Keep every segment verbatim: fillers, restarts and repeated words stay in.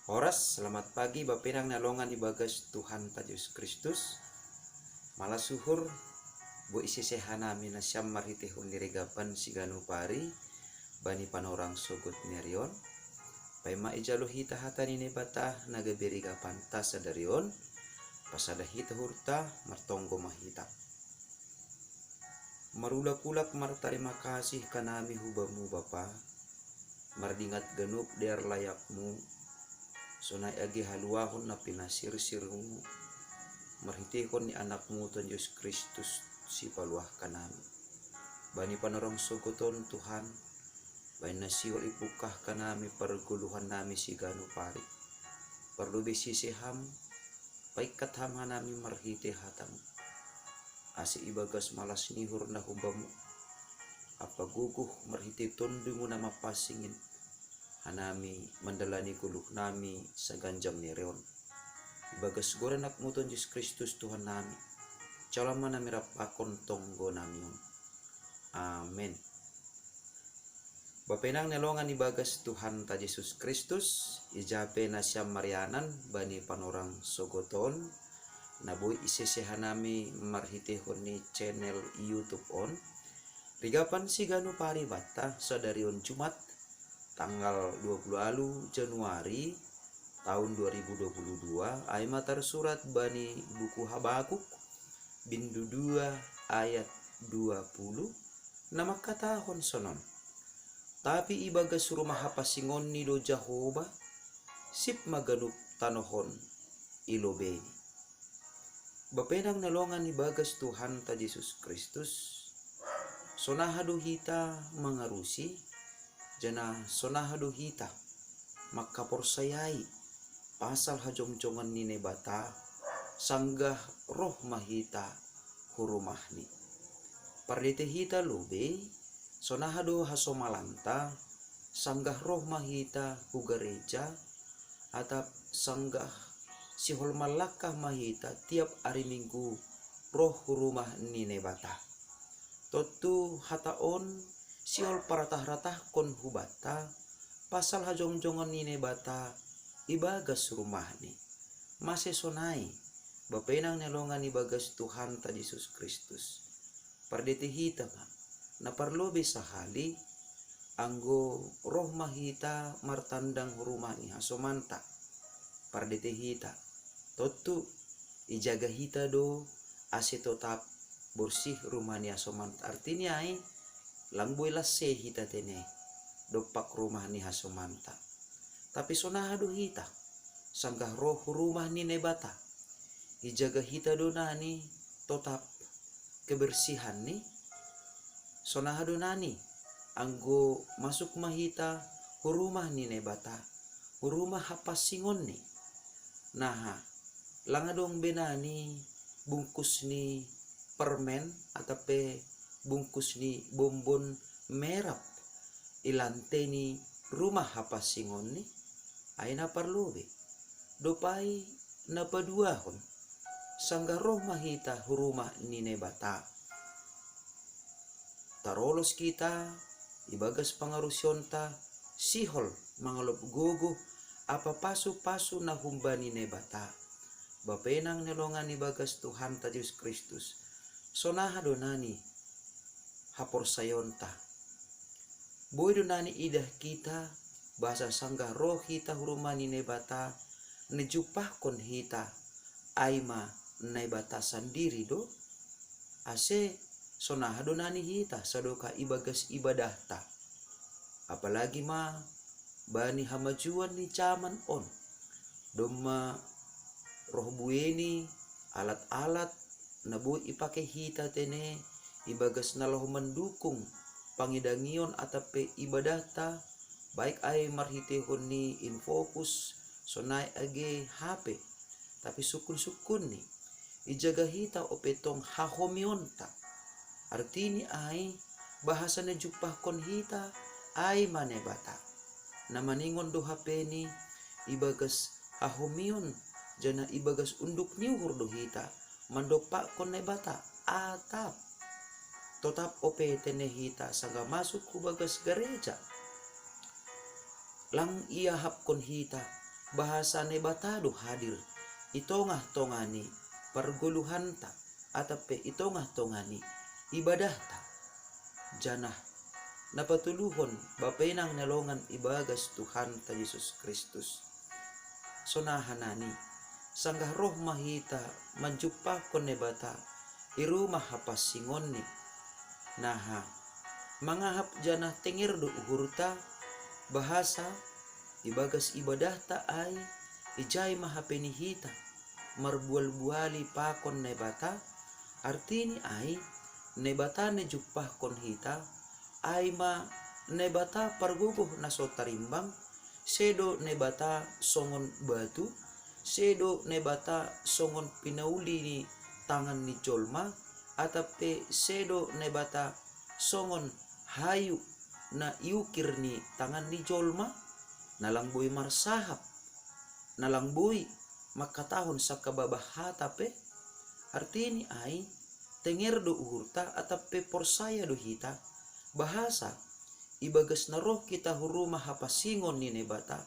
Horas, selamat pagi, bapenang na longan ibagas Tuhanta Jesus Kristus. Malas uhur, boi isese hanami nasiam marhitehon ni rigapan siganup ari, bani panorang sogot ni ari on. Paima ijalo hita hata ni Naibata na gabe rigapanta sadari on, pasada hita uhurta martonggo ma hita. Marulak-ulak martarima kasih hanami hu Bamu Bapa, mardingat ganup dear layakMu, sonai age haluahon na pinasirsirMu, marhitehon ni AnakMu Tuhan Jesus Kristus Sipaluah hanami. Bani panorang sogot on Tuhan, baen na sihol ipungkah hanami pargoluhannami siganup ari. Parlobei sese Ham, paingkat Ham hanami marhite hataM. Ase ibagas malas ni uhur na hu Bamu, ampa gogoh marhite TonduyMu na mapansing in, hanami mandalani goluhnami saganjang ni ari on. Ibagas goran AnakMu Tuhan Jesus Kristus Tuhannami, jalo ma hanami rap pakon tonggonami on. Amen. Bapenang na longan ibagas Tuhanta Jesus Kristus, ija pe nasiam marianan bani panorang sogot on, na boi isese hanami marhitehon ni channel YouTube on. Rigapan siganup ari banta sadari on Jumat, tanggal dua puluh ualu Januari tahun dua ribu dua puluh dua, ai ma tarsurat bani buku Habakuk, bindu dua ayat dua puluh, na mangkatahon sonon: Tapi ibagas rumah hapansingonni do Jahowa, sip ma ganup tanoh on i lobeini. Bapenang na longan ibagas Tuhanta Jesus Kristus, sonaha do hita mangarusi, janah sonaha do hita mangkaporsayai pasal hajongjongan ni Naibata, sanggah roh ma hita hu rumahni. Pardete hita lobei, sonaha do hasomalanta, sanggah roh ma hita hu gareja, atap sanggah sihol manlangkah ma hita tiap ari Minggu roh hu rumah ni Naibata. Tontu hata on sihol paratah-ratahkon hubanta pasal hajongjongan ni Naibata ibagas rumahni. Mase sonai, bapenang na longan ibagas Tuhanta Jesus Kristus. Pardete hita ma, na parlobei sahali, anggo roh ma hita martandang hu rumah ni hasomanta. Pardete hita, tontu ijaga hita do ase totap borsih rumah ni hasomanta. Artini ai, lang boi lanse hita tene dompak rumah ni hasomanta. Tapi sonaha do hita, sanggah roh hu rumah ni Naibata, ijaga hita do nani totap kebersihanni? Sonaha do nani, anggo masuk ma hita hu rumah ni Naibata, hu rumah hapansingonni? Naha, lang adong be nani bungkus ni permen atap pe bungkus ni bonbon merap i lante ni rumah hapansingonni? Ai na parlobei. Dob ai na paduahon, sanggah roh ma hita hu rumah ni Naibata, tarolos hita ibagas pangarusionta sihol mangalop gogoh ampa pasu-pasu na humbani Naibata. Bapenang na longan ibagas Tuhanta Jesus Kristus, sonaha do nani haporsayaonta? Boi do nani idah hita, bahasa sanggah roh hita hu rumah ni Naibata, na jumpahkon hita, ai ma Naibata sandiri do? Ase sonaha do nani hita sadokah ibagas ibadahta? Apalagi ma bani hamajuon ni jaman on, domma roh buei ni alat-alat na boi ipake hita tene ibagas na laho mandukung pangidangion atap pe ibadahta, baik ai marhitehon ni InFocus, sonai age H P. Tapi sungkun-sungkunni, ijaga hita ope tong hahomionta. Artini ai, bahasa na jumpahkon hita ai ma Naibata. Na maningon do hapeni ibagas hahomion, janah ibagas unduk ni uhur do hita mandompakkon Naibata, atap totap ope tene hita sanggah masuk hu bagas gareja. Lang iahapkon hita bahasa Naibata do hadir i tongah-tongah ni pargoluhanta, atap pe i tongah-tongah ni ibadahta. Janah na patoluhon bapa inang na longan ibagas Tuhanta Jesus Kristus. Sonaha nani, sanggah roh ma hita manjumpahkon Naibata i rumah hapansingonni. Naha, mangahap janah tenger do uhurta, bahasa ibagas ibadahta ai, ijai ma hape ni hita marbual-buali pakon Naibata, artini ai, Naibata na jumpahkon hita, ai ma Naibata pargogoh na so tarimbang, sedo Naibata songon batu, sedo Naibata songon pinauli ni tangan ni jolma, atap pe sedo Naibata songon hayu na iukir ni tangan ni jolma, na lang boi marsahap, na lang boi mangkatahon sangkababah hata pe. Artini ai, tenger do uhurta atap pe porsaya do hita, bahasa ibagas na roh hita hu rumah hapansingon ni Naibata,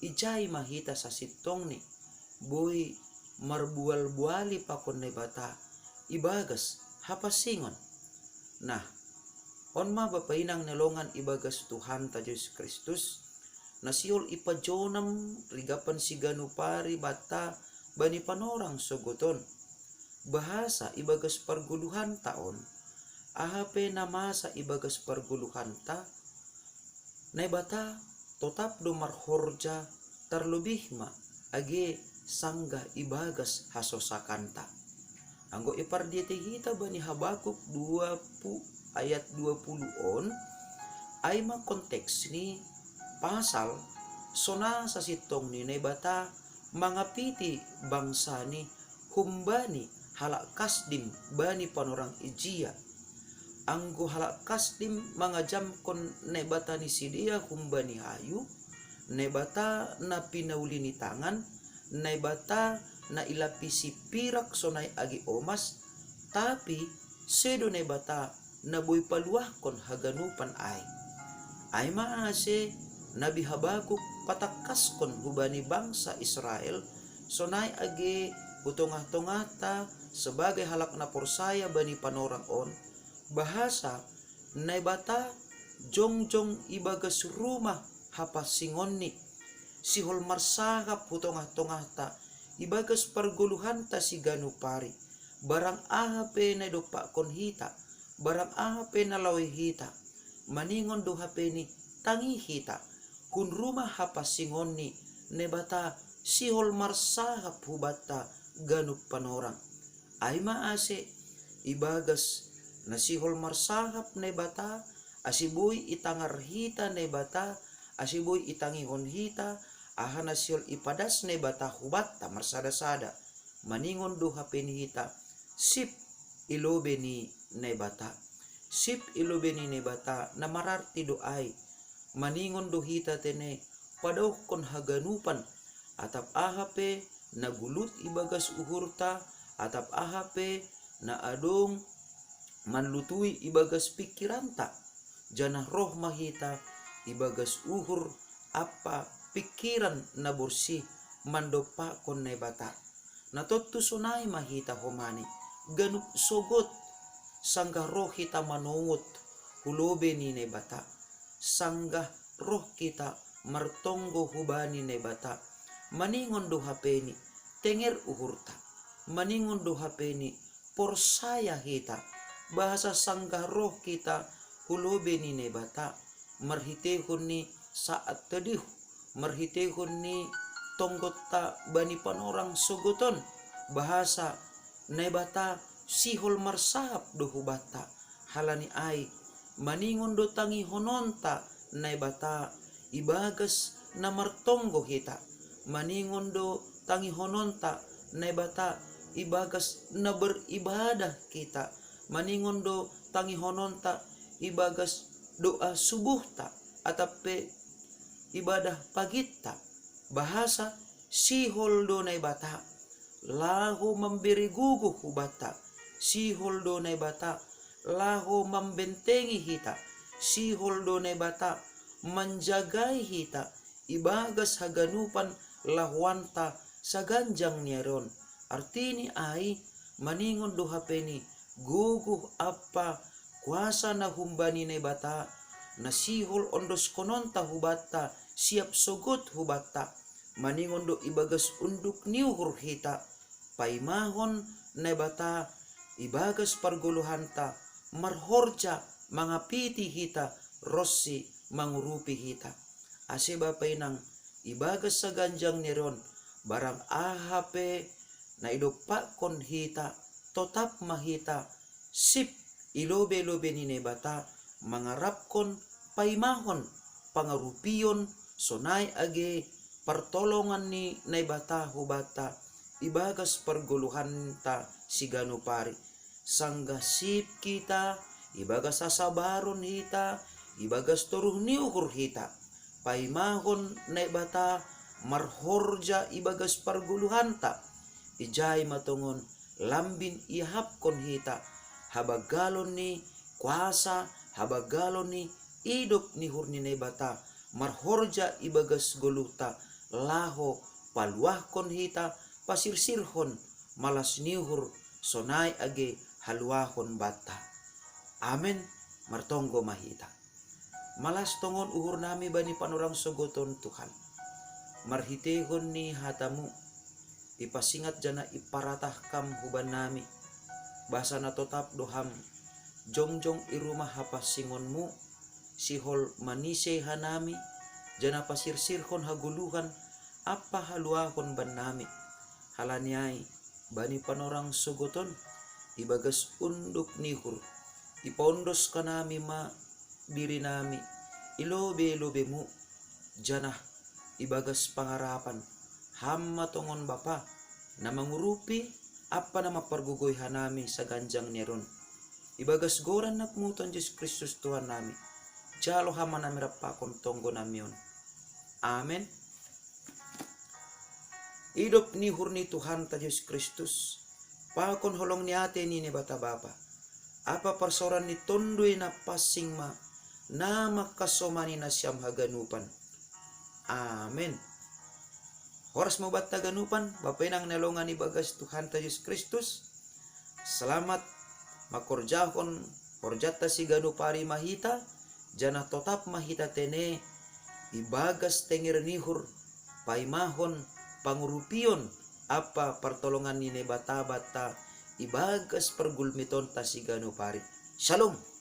ijai ma hita sasintongni boi marbual-buali pakon Naibata ibagas hapansingon. Nah, on ma bapa inang na longan ibagas Tuhanta Jesus Kristus, na sihol ipajonam rigapan siganup ari banta bani panorang sogot on. Bahasa ibagas pargoluhanta on, aha pe na masa ibagas pargoluhanta, Naibata totap do marhorja, tarlobih ma age sanggah ibagas hasosakanta. Anggo ipardiatei hita bani Habakuk dua pu-, ayat dua puluh on, ai ma konteks ni pasal sonang sasintongni Naibata mangapiti bangsani humbani halak Kasdim bani panorang ijia. Anggo halak Kasdim mangajamkon naibata ni sidea humbani hayu, naibata na pinauli ni tangan, naibata na ilapisi pirak sonai age omas, tapi sedo Naibata na boi paluahkon haganupan ai. Ai ma ase Nabi Habakuk patangkaskon hubani bangsa Israel, sonai age hu tongah-tongahta sebagai halak na porsaya bani panorang on, bahasa Naibata jongjong ibagas rumah hapansingonni, sihol marsahap hu tongah-tongahta, ibagas pargoluhanta siganup ari, barang aha pe na idompakkon hita, barang aha pe na laoi hita, maningon do hape ni tangi hita, hun rumah hapansingonni Naibata sihol marsahap hubanta ganup panorang. Ai ma ase ibagas na sihol marsahap Naibata, ase boi itangar hita Naibata, ase boi itangihon hita, aha na sihol ipadas Naibata hubanta marsada-sada. Maningon do hape ni hita, sip i lobei ni Naibata. Sip i lobei ni Naibata na mararti do ai, maningon do hita tene padaohkon haganupan, atap aha pe na gulut ibagas uhurta, atap aha pe na adong manlutui ibagas pingkiranta, janah roh ma hita ibagas uhur ampa pingkiran na borsih mandompakkon Naibata. Na tontu sonai ma hita homani, ganup sogot, sanggah roh hita manongot hu lobei ni Naibata, sanggah roh hita martonggo hubani Naibata, maningon do hape ni tenger uhurta, maningon do hape ni porsaya hita, bahasa sanggah roh hita hu lobei ni Naibata, marhiteihon ni saat teduh, marhiteihon ni tonggotta bani panorang sogot on, bahasa Naibata sihol marsahap do hubanta, halani ai, maningon do tangihononta Naibata ibagas na martonggo hita, maningon do tangihononta Naibata ibagas na beribadah hita, maningon do tangihononta ibagas doa subuhta, atap pe ibadah pagitta, bahasa sihol do Naibata laho mambere gogo hubanta, sihol do Naibata laho mambentengi hita, sihol do Naibata manjagai hita, ibagas haganupan lahoanta saganjang ni ari on. Artini ai, maningon do hape ni gogo ampa kuasa na humbani Naibata, na sihol ondoskononta hubanta siap sogot hubanta, maningon do ibagas unduk ni uhur hita, paimahon Naibata ibagas pargoluhanta, marhorja mangapiti hita ronsi mangurupi hita. Ase Bapa Inang, ibagas saganjang ni ari on, barang aha pe na idompakkon hita, totap ma hita sip i lobe-lobe ni Naibata, mangarapkon paimahon pangarupion sonai age partolongan ni Naibata hubanta ibagas pargoluhanta siganup ari. Sanggah sip hita, ibagas hasabaron hita, ibagas toruh ni uhur hita, paimahon Naibata marhorja ibagas pargoluhanta, ijai ma tongon lambin iahapkon hita habanggalon ni kuasa, habanggalon ni idop ni uhur ni Naibata marhorja ibagas goluhta, laho paluahkon hita, pasirsirhon malas ni uhur sonai age haluahon banta. Amen. Martonggo ma hita. Malas tongon uhurnami bani panorang sogot on Tuhan. Marhiteihon ni hatamu, ipasingat janah iparatah Kam hubannami, bahasa na totap do Ham jongjong i rumah hapansingonmu, sihol manisei hanami, janah pasirsirhon hagoluhan ampa haluahon bannami. Halani ai, bani panorang sogot on, ibagas unduk ni uhur, ipaondos hanami ma dirinami i lobe-lobeMu, janah ibagas pangarapan Ham ma tongon Bapa, na mangurupi ampa na mampargogoi hanami saganjang ni ari on. Ibagas goran Anakmu Tuhan Jesus Kristus Tuhannami, jalo Ham ma nami rap pakon tonggonami on. Amen. Idop ni uhur ni Tuhanta Jesus Kristus, pakon holong ni atei ni Naibata Bapa, ampa parsaoran ni Tonduy Napansing ma na mangkasomani nasiam haganupan. Amen. Horas ma banta haganupan, Bapa Inang na hinaholongan ibagas Tuhanta Jesus Kristus. Selamat mangkorjahon horjanta siganup ari ma hita, janah totap ma hita tene ibagas tenger ni uhur, paimahon pangurupion ampa partolongan ni Naibata banta ibagas pargulmitonta siganup ari. Shalom.